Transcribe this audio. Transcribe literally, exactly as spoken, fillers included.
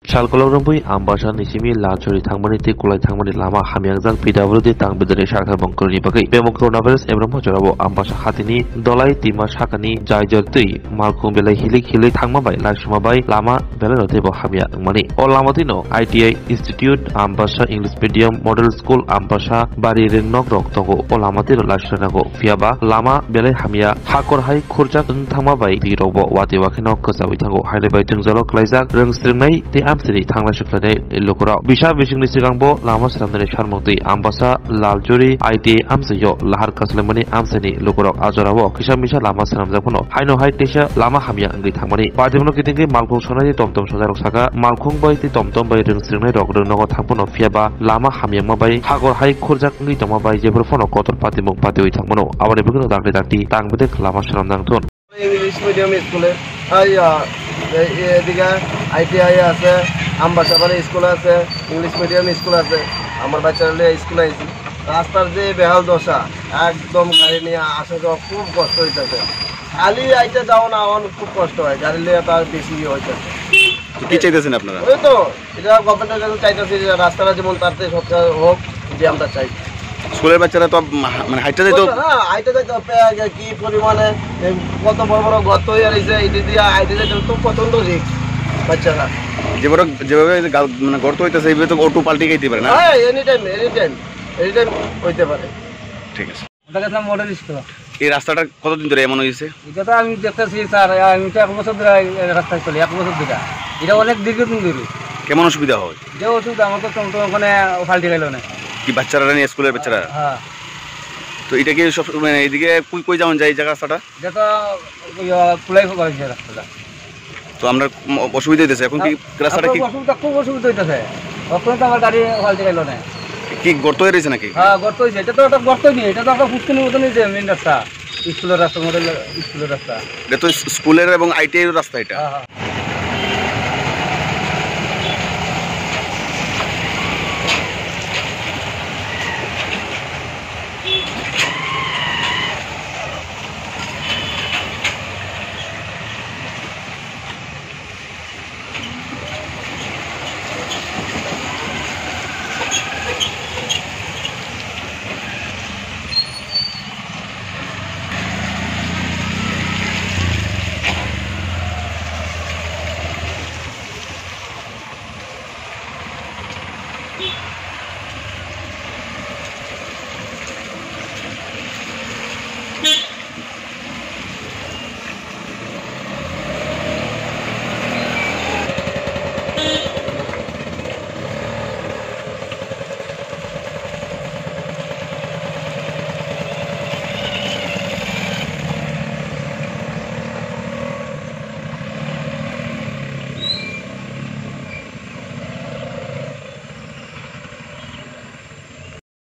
Salkolok romwi Ambasa ni simi Lalchori thangmani tei Kulai thangmani lama hamyangjak P W D tang bidari sarkar bongkorni bagwi. Bemuk coronavirus emramo jorao Ambasa hatini Dolai Tima sakani Jaijor twi Malkhung belai hilik hilik thangma bai laisuma bai lama belai no teibo hamya wngmani. O lama twino I T I Institute Ambasa, English Medium Model School Ambasa, bari ringnok rok tongo. O lama twino laisuna nango. Phiya ba lama belai hamya, hakor hai khurjak wng thangma bai twi rokbo watwi wakheno kwchawi thango. Haino bai jwngjalo klaijak rwng swrwngnai tei amchaini thanglai suklainai lukurok. Bisa bisingni swkangbo lama swnamnani sarmung twi Ambasa Laljori I T I amchaio lahar kaslaimani amchaini lukurok a jorao kisa misa lama swnamjak phano haino hai teisa lama hamya wngwi thangmani. Patimono kitingwi malkhung sonai tei tomtom sojarok saka, malkhung bai tei tomtom bai rwng swrwngnai rok rwng nogo thang phano, phiya ba lama hamyakma bai hakor hai khurjak wngwi tongma bai jephru phano kotor patimung patiwi thangmano. Aboni bagwino dakti dakti tang bedek lama swnam nang thun. English medium স্কুলে, এই, আহ, এই, এদিকে আইটিআই আছে, আম্বাসাবাড়ি স্কুল আছে, English medium school আছে। আমার বাচ্চারা লিয়ে স্কুলে আইছি। রাস্তার যে বেহাল দশা, একদম গাড়ি নিয়ে আসা যাওয়া খুব কষ্ট হইতেছে। খালি আইতে যাও না, অন খুব কষ্ট হয়, গাড়ি লিয়ে তার বেশি ইয়ে হইতেছে। তো কি চাইতেছেন আপনারা? ওই তো, এটা গভর্নমেন্টের কাছে চাইতেছি যে রাস্তাটা যেমন তাড়াতাড়ি সংস্কার হোক, যে আমরা চাই। স্কুলের বাচ্চারা তো আম-, হা-, মানে হাইটে যাইতো। ওই তো, হ্যাঁ, হাইটে যাইতো, পে-, কি পরিমাণে, এ, কত বড় বড় গর্ত হয়ে রয়েছে, এটা দিয়ে হাইটে যাইতে তো প্রচণ্ড রিস্ক বাচ্চারা। যেভাবে, যেভাবে গাল-, মানে গর্ত হইতেছে, এইভাবে তো অটো পাল্টি খাইতে পারে না? হ্যাঁ, any time, any time, any time হইতে পারে। ঠিক আছে। আমরা গেছিলাম মডেল স্কুল। এই রাস্তাটা কতদিন ধরে এমন হয়েছে? এটা তো আমি দেখতেছি স্যার, আমি তো এক বছর ধরে এই রাস্তায় চলি, এক বছর ধরে। এটা অনেক দীর্ঘদিন ধরে। কেমন অসুবিধা হয়? যে অসুবিধা, আমার তো টমটম ওখানে পাল্টি গেল না। কি বাচ্চারা নিয়ে, স্কুলের বাচ্চারা? হ্যাঁ। তো এটা কি সব, মানে, এদিকে কই কই যাওয়া যায় এই জায়গা রাস্তাটা? এটা তো ওই, আহ, কুলাই হয়ে গেছে রাস্তাটা। তো আমরা ম-, অসুবিধা হইতেছে এখন কি? হ্যাঁ, রাস্তাটা এখন কি? অসুবিধা, খুব অসুবিধা হইতেছে। ওখানে তো আমার গাড়ি পাল্টি গেল না। কি গর্ত হয়ে রয়েছে নাকি? হ্যাঁ, গর্ত হয়েছে। এটা তো একটা গর্ত নেই, এটা তো একটা ফুসকুনির মতন হয়েছে মেইন রাস্তা, স্কুলের রাস্তা, মডেল স্কুলের রাস্তা। এটা তো স্কুলের এবং আইটিআই রাস্তা এটা। হ্যাঁ, হ্যাঁ।